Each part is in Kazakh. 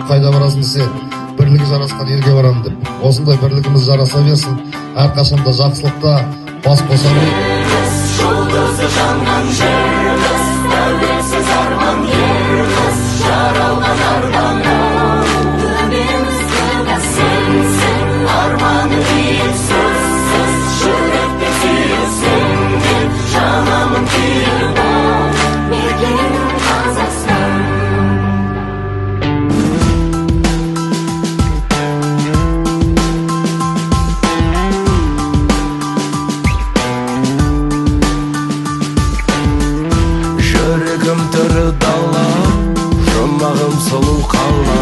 Қайда барасың десе, бірлігі жарасқан елге барамын деп. Осындай бірлігіміз жараса берсін, әрқашанда жақсылықта бас қоса берейік. Жұлдызы жанған жерміз, тәуелсіз арман ерміз, жаралған ардан. Төбеміз көк сенсің, Арманы биік сөзсіз, жүрекпен сүйіп, сенде жанамын күйіп. Мекенім Қазақстан. Жүрегім тірі дала, жұмағым сұлу қала,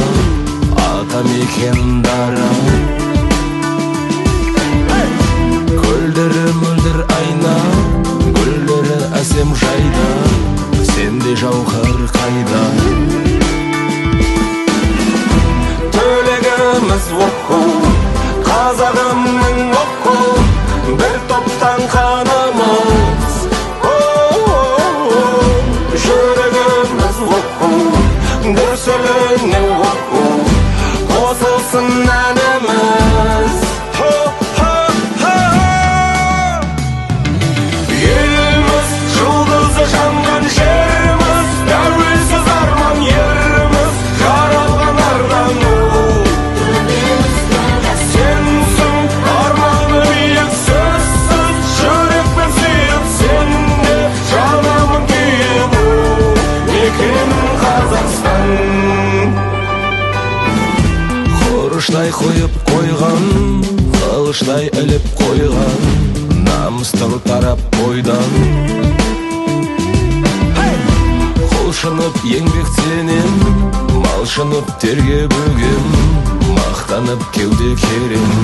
атамекен дара. Көлдері мөлдір айна, гүлдері әсем жайда, сендей жауһар қайда? Төлегіміз оқу, қазағымның оқу, бір топтан қанымыз. Жүрегіміз оқу, дүрсіліне оқу, қосылсын әніміз. Хо-хо-хо! Еліміз, жұлдызы жанған жеріміз, тәуелсіз арман еріміз, жаралған ардан. Төбеміз көк Сенсің арманы биік сөзсіз, жүрекпен сүйіп, сенде жанамын күйіп. Мекенім Қазақстан. Құрыштай қойып қойған, қылыштай іліп қойған, намысты тарап бойдан. Құлшынып еңбектенем, малшынып терге бөгем, мақтанып кеуде керем.